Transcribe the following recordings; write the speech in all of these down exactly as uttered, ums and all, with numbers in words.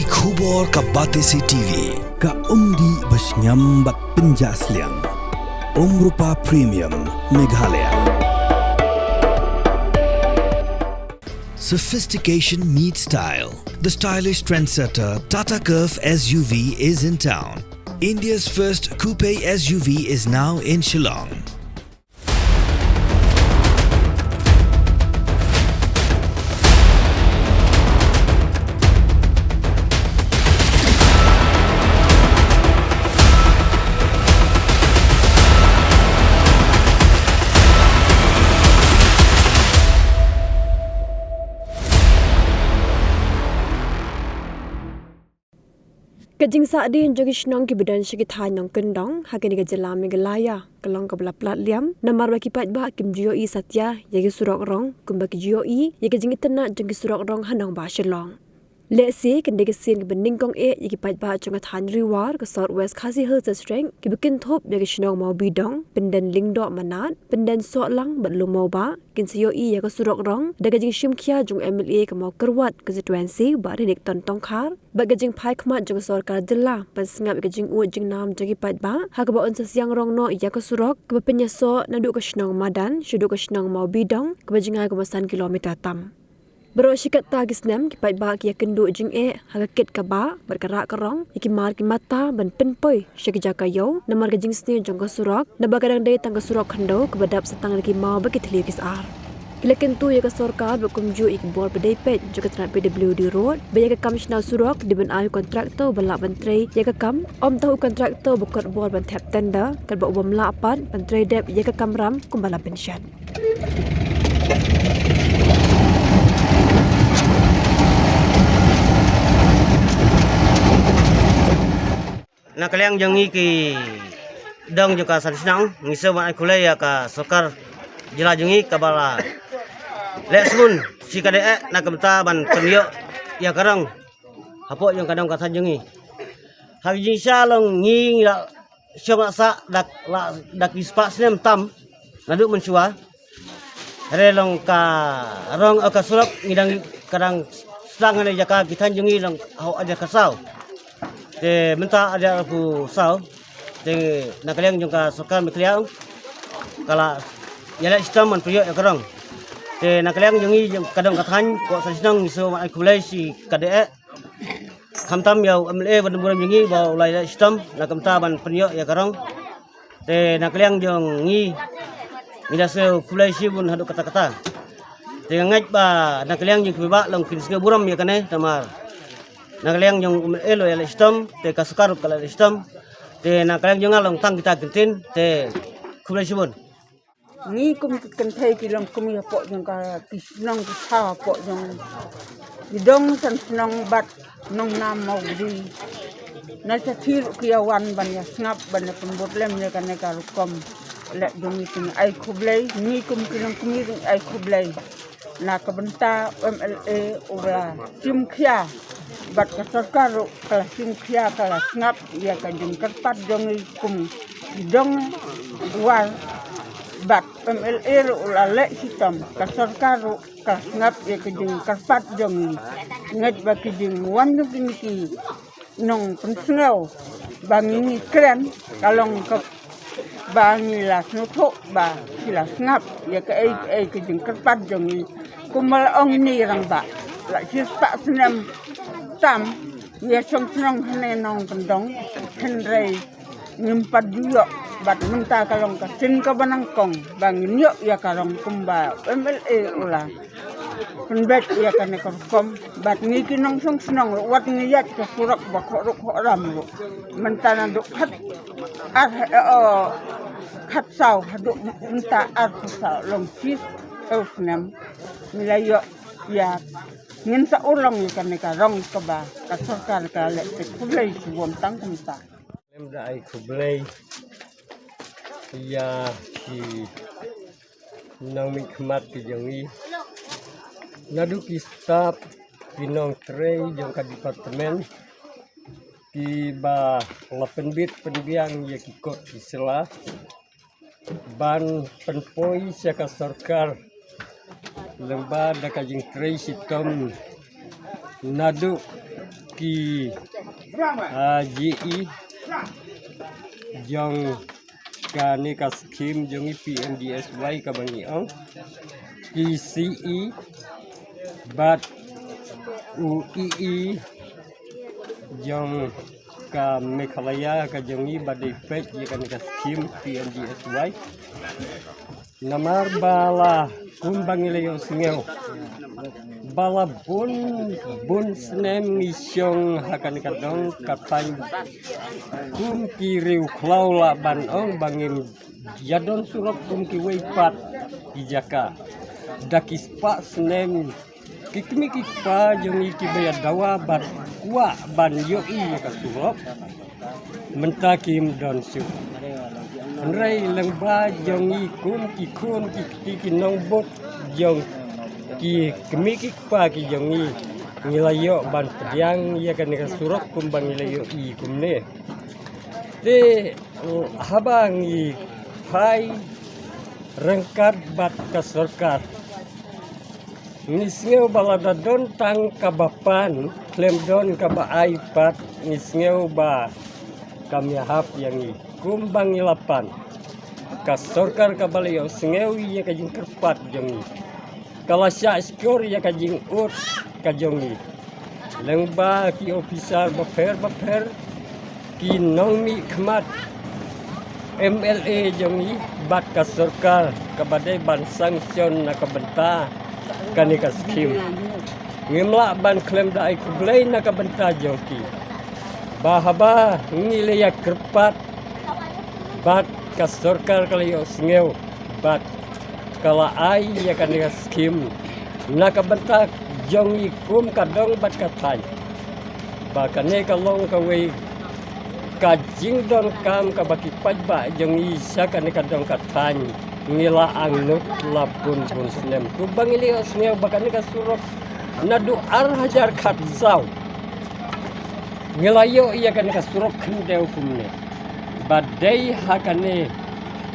Khubor ka Batesi T V, ka umdih ba shngiam bad pynjah sliang. Umrupa Premium, Meghalaya. Sophistication meets style. The stylish trendsetter Tata Curvv S U V is in town. India's first coupe S U V is now in Shillong. Ka jingsahdien jong ki shnong kiba don sha ki thaiñ nongkyndong ha kane ka jylla Meghalaya ka long kaba la plat liam, namar ba ki paidbah kim ju ïohi satia ïa ki surok rong kumba ki ju ïohi ïa ka jingitynnad jong ki surok rong ha nongbah Shillong. Lehse kane ka sien kaba nyngkong eh ïa ki paidbah jong ka thaiñ Riwar ka South West Khasi Hills District kiba kynthup ïa ki shnong Mawbidong, Pyndenlyngdoh Manad, Pyndensohlang bad Lumawbah kin sa ïohi ïa ka surok rong da ka jingshim khia jong u M L A ka Mawkyrwat constituency Bah Riniton Tongkhar bad ka jingphai khmat jong ka sorkar jylla ban sngap ïa ka jingud jingnam jong ki paidbah ha kaba un sa siang rong noh ïa ka surok kaba pynïasoh naduh ka shnong Madan shaduh ka shnong Mawbidong kaba jngai kumba san kilometer tam. Baroh shi katta ki snem ki paidbah ki ïakynduh jingeh ha ka kit ka bah bad ka rah ka rong ïa ki mar ki mata ban pynpoi sha ki jaka ïew namar ka jingsniew jong ka surok, naba ka dang dei tang ka surok khyndew kaba dap sa tang da ki maw bad ki thliew ki sar. Ki la kyntu ïa ka sorkar bad kumjuh ïa ki bor ba dei peit jong ka tnat P W D Road ba ïa ka kam shna surok dei ban ai u kontraktor ba lah ban trei ïa ka kam, ym tang u kontraktor ba kot bor ban thep tender katba u bym lah pat ban trei dep ïa ka kamram kumba la pynshad. Na ka liang jong ngi ki dong jong ka san shnong, ngi sngewbha ban ai khublei ïa ka sorkar jylla jong ngi kaba la leh sngewbha shi kaba eh na ka bynta ban pynïoh ïa ka rong hapoh jong ka dong ka thaiñ jong ngi. Ha ka jingshisha long ngi, ngi la shong la sah da, la da ki spah snem tam naduh mynshuwa. Hynrei long ka rong, eh, ka surok ngi dang, ka dang sdang ha kane ka jaka ki thaiñ jong ngi long ha u ar hajar khatsaw. Te mynta ar hajar arphew saw, te na ka liang jong ka sorkar Meghalaya ka la ïaleh shitom ban pynïoh ïa ka rong. Te na ka liang jong ngi jong ka dong ka thaiñ, ko san shnong, ngi sngewbha ban ai khublei shi kaba eh. Khamtam ïa u M L A ba don burom jong ngi ba u la ïaleh shitom na ka bynta ban pynïoh ïa ka rong. Te na ka liang jong ngi, ngi da sngewkhublei shibun haduh katta katta. Te nga ngeit ba na ka liang jong ki paidbah long kin sngew burom ïa kane, namar na ka liang jong u M L A la ïaleh shitom, te ka sorkar ruh ka la ïaleh shitom. Te na ka liang jong nga long tang kita ki kyntien, te khublei shibun. Ngi kum ki kynthei ki longkmie hapoh jong ka, ki shnong ki thaw hapoh jong ki dong san shnong bad nongnam Mawbidong. Na shathie ruh ki ïa wan ban ïa sngap ban ïa pynbud lem ïa kane ka rukom. Leh jong ngi te ngi ai khublei, ngi kum ki longkmie te ngi ai khublei. Na ka bynta u M L A u la shim khia bad ka sorkar ruh ka la shim khia, ka la sngap ïa ka jingkyrpad jong ngi kum ki dong Riwar, bad u M L A ruh u la leh shitom, ka sorkar ruh ka la sngap ïa ka jingkyrpad jong ngi. Ngeit ba ki jingwan jong kine ki nongpynsngew ba ngi ngi kren ka long kaba ngi la sngewthuh ba ki la sngap ïa kaei kaei ka jingkyrpad jong ngi. Kumba la ong ine i rangbah, la shispah snem tam ngi ïa shong shnong hangne Nongkyndong, hynrei ngim pat ju ïoh, bad mynta ka long ka sien kaba nyngkong ba ngin ïoh ïa ka rong kumba u M L A u la pynbeit ïa kane ka rukom. Bad ngi ki nongshong shnong ruh wat ngi ïaid ka surok ba khohruh khohram ruh. Mynta naduh khat ar, eh, oh, khatsaw haduh mynta arphew saw, long shiphew snem ngi la ïoh ïa, ngin sa urlong ïa kane ka rong kaba ka sorkar ka leh. Te khublei shibun tang kumta. Lem da ai khublei ïa ki nongmihkhmat ki jong ngi, naduh ki staff, ki nongtrei jong ka department kiba la pynbit pynbiang ïa ki kot ki sla ban pynpoi sha ka sorkar lyngba da ka jingtrei shitom naduh ki, ah, G E jong kane ka skim jong i P M D S Y kaba ngi ong, ki C E bad u E E jong ka Meghalaya ka jong i ba dei peit ïa kane ka skim P M D S Y. Namar ba la, kumba ngi la ïohsngew, ba la bun bun snem ngi shong ha kane ka dong ka thaiñ kum ki riewkhlaw lah ban ong ba ngim ïa don surok kum kiwei pat ki jaka. Da ki spah snem ki kmie ki kpa jong i kiba ïa dawa bad kwah ban ïohi ïa ka surok, mynta kim don shuh. Hynrei lyngba jong i kum ki khun ki kti ki nongbud jong ki kmie ki kpa ki jong i, ngi la ïoh ban pdiang ïa kane ka surok kumba ngi la ïohi kumne. Te haba ngi phai ryngkat bad ka sorkar, ngi sngew ba lada don tang kaba pan khlem don kaba ai pat, ngi sngew ba kam ïahap ïa ngi. Kumba ngi la pan, ka sorkar kaba la ïohsngew ïa ka jingkyrpad jong ngi, ka la shah shkor ïa ka jingud ka jong ngi. Lyngba ki ophisar bapher bapher, ki nongmihkhmat, M L A jong ngi bad ka sorkar kaba dei ban sanction na ka bynta kane ka skim, ngim lah ban khlem da ai khublei na ka bynta jong ki. Ba haba ngi la ïa kyrpad bad ka sorkar ka la ïohsngew bad ka la ai ïa kane ka skim na ka bynta jong i kum ka dong bad ka thaiñ, ba kane ka long kawei ka jingdonkam kaba ki paidbah jong i sha kane ka dong ka thaiñ ngi la angnud la bun bun snem. Kumba ngi la ïohsngew ba kane ka surok naduh ar hajar khatsaw ngi la ïoh ïa kane ka surok khyndew kumne. Ba dei ha kane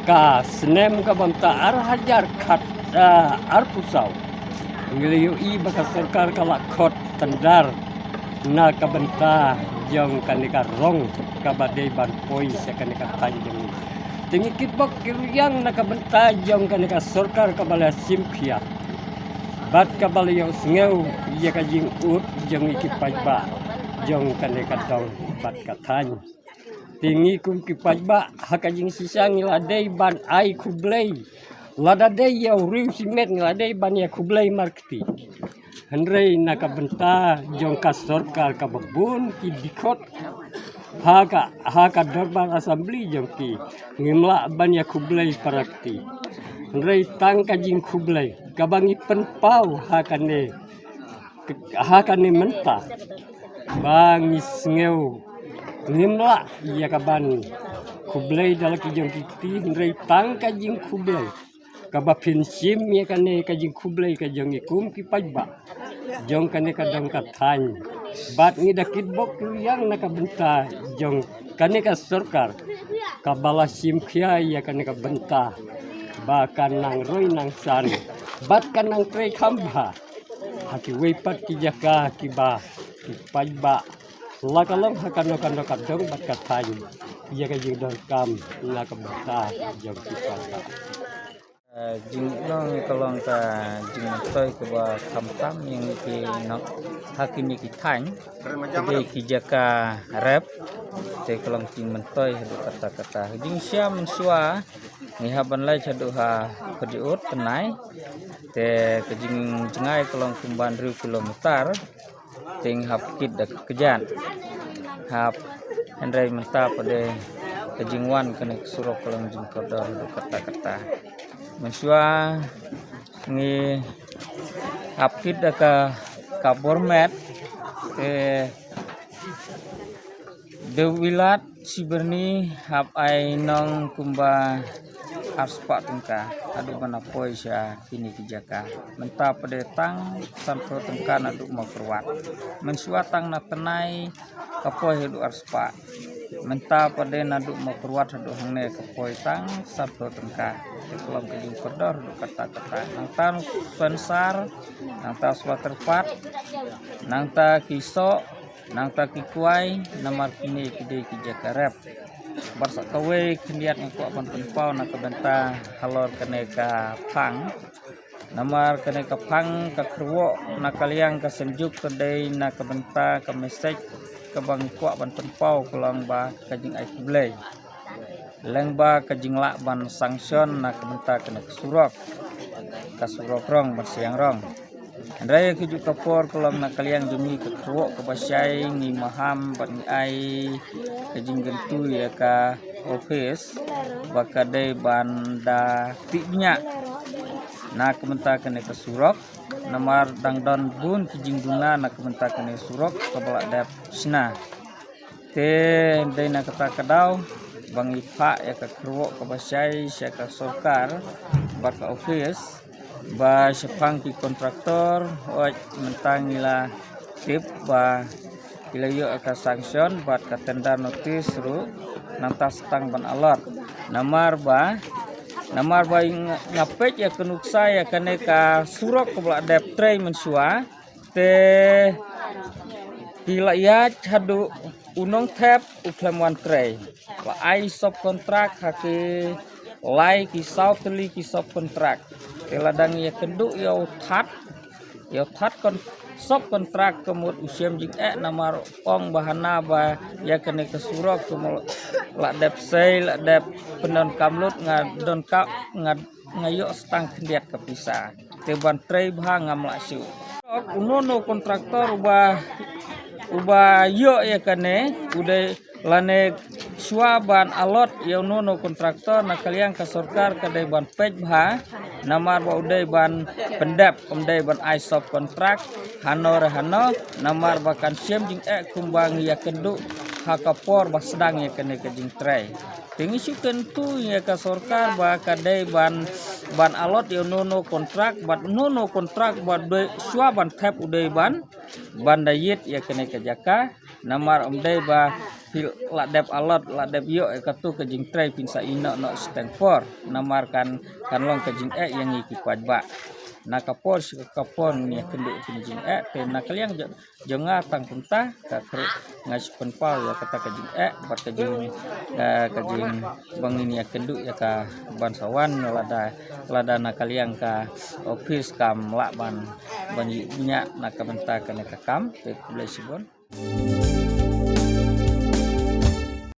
ka snem kaba mynta ar hajar khat, ah, arphew saw, ngi la ïohi ba ka sorkar ka la khot tender na ka bynta jong kane ka rong kaba dei ban poi sha kane ka thaiñ jong ngi. Te ngi kitbok ki ruyang na ka bynta jong kane ka sorkar kaba la shim khia bad kaba la ïohsngew ïa ka jingud jong ngi ki paidbah jong kane ka dong bad ka thaiñ. Te ngi kum ki paidbah ha ka jingshisha ngi la dei ban ai khublei. Lada dei ïa u riew shimet ngi la dei ban ïa khublei markti. Hynrei na ka bynta jong ka sorkar kaba bun ki dkhot ha ka, ha ka dorbar assembly jong ki, ngim lah ban ïa khublei para kti. Hynrei tang ka jingkhublei kaba ngi pynpaw ha kane, ha kane mynta, ba ngi sngew ngim lah ïa ka ban khublei da la ki jong ki kti, hynrei tang ka jingkhublei kaba phin shim ïa kane ka jingkhublei ka jong i kum ki paidbah jong kane ka dong ka thaiñ. Bad ngi da kitbok ki ruyang na ka bynta jong kane ka sorkar kaba la shim khia ïa kane ka bynta, ba kan nang roi nang san bad kan nang trei kham bha ha kiwei pat ki jaka kiba ki paidbah la ka long ha kano kano ka dong bad ka thaiñ ïa ka jingdonkam na ka bynta jong ki paidbah. Eh, jinglong ka long ka jingmyntoi kaba khamtam ïa ngi ki nong ha kine ki thaiñ, ki dei ki jaka rep. Te ka long jingmyntoi haduh katta katta. Jingshisha mynshuwa ngi hap ban leit haduh ha Khadiut Tnai. Te ka jingjngai ka long kumba hynriew kilometer. Te ngi hap kit da ka kjat. Hap, hynrei mynta pat de ka jingwan kane ka surok ka long jingkordor haduh katta katta. Mynshuwa ngi hap kit da ka, ka bor met, te Dewbilat Shibyrni hap ai nong kumba arspah tyngka haduh ban poi sha kine ki jaka. Mynta pat de tang sanphew tyngka naduh Mawkyrwat. Mynshuwa tang na Tnai ka poi haduh arspah. Mynta pat de naduh Mawkyrwat haduh hangne ka poi tang sanphew tyngka. Te ka long ka jingkordor haduh katta katta. Nangta Sensar, nangta Sawatyrpat, nangta ki soh, Nangta ki kwai, namar kine ki dei ki jaka rep. Bad sa kawei khyndiat nga kwah ban pynpaw na ka bynta halor kane ka phang. Namar kane ka phang ka kyrwoh na ka liang ka Synjuk ka dei na ka bynta ka message kaba nga kwah ban pynpaw ka long ba ka jingai khublei. Lyngba ka jinglah ban sanction na ka bynta kane ka surok. Ka surok rong ban siang rong. Hynrei ka juk ka por ka long na ka liang jong ngi ka kyrwoh kaba shai ngi maham bad ngi ai ka jingkyntu ïa ka office ba ka dei ban da tih bniah na ka bynta kane ka surok. Namar dang don bun ki jingduna na ka bynta kane ka surok kaba la dep shna. Te dei na kata ka daw ba ngi phah ïa ka kyrwoh kaba shai sha ka sorkar bad ka office ba shaphang ki kontraktor, hooid mynta ngi la tip ba ki la ïoh ïa ka sanction bad ka tender notice ruh nangta sa tang ban allot. Namar ba, namar ba nga, nga peit ïa ka nuksa ïa kane ka surok kaba la dep trei mynshuwa, te ki la ïaid haduh u nongthep u khlem wan trei. La ai sub contract ha ki lai ki saw tylli ki sub contract. Te la dang ïakynduh ïa u thad, ïa u thad kon, sub contract ka mut u shem jingeh namar ong ba hana ba ïa kane ka surok ka mut la dep sei, la dep pyndonkam lut, nga donkam, nga, nga ïoh sa tang khyndiat ka pisa. Te ban trei bha ngam lah shuh. Uno uno kontraktor uba, uba ïoh ïa kane u dei lane shuwa ban allot ïa uno uno kontraktor na ka liang ka sorkar ka dei ban peit bha. Namar ba u dei ban pyndep, um dei ban ai sub contract hano re hano. Namar ba kan shem jingeh kumba ngi ïakynduh ha ka por ba sdang ïa kane ka jingtrei. Te ngi shu kyntu ïa ka sorkar ba ka dei ban, ban allot ïa uno uno contract, bad uno uno contract ba dei shuwa ban thep u dei ban, ban da ïit ïa kane ka jaka. Namar um dei ba phi la dep allot, la dep ïoh ïa katu ka jingtrei phin sa ïehnoh noh shiteng por. Namar kan, kan long ka jingeh ïa ngi ki paidbah. Na ka por sha ka por ngi ïakynduh ïa kane ka jingeh, te na ka liang jong, jong nga tang kumta ka kyrwoh nga shu pynpaw ïa kata ka jingeh bad ka jing, eh, ka jing ba ngin ïakynduh ïa ka ban sa wan lada, lada na ka liang ka office kam lah ban, ban ïoh bniah na ka bynta kane ka kam. Te khublei shibun.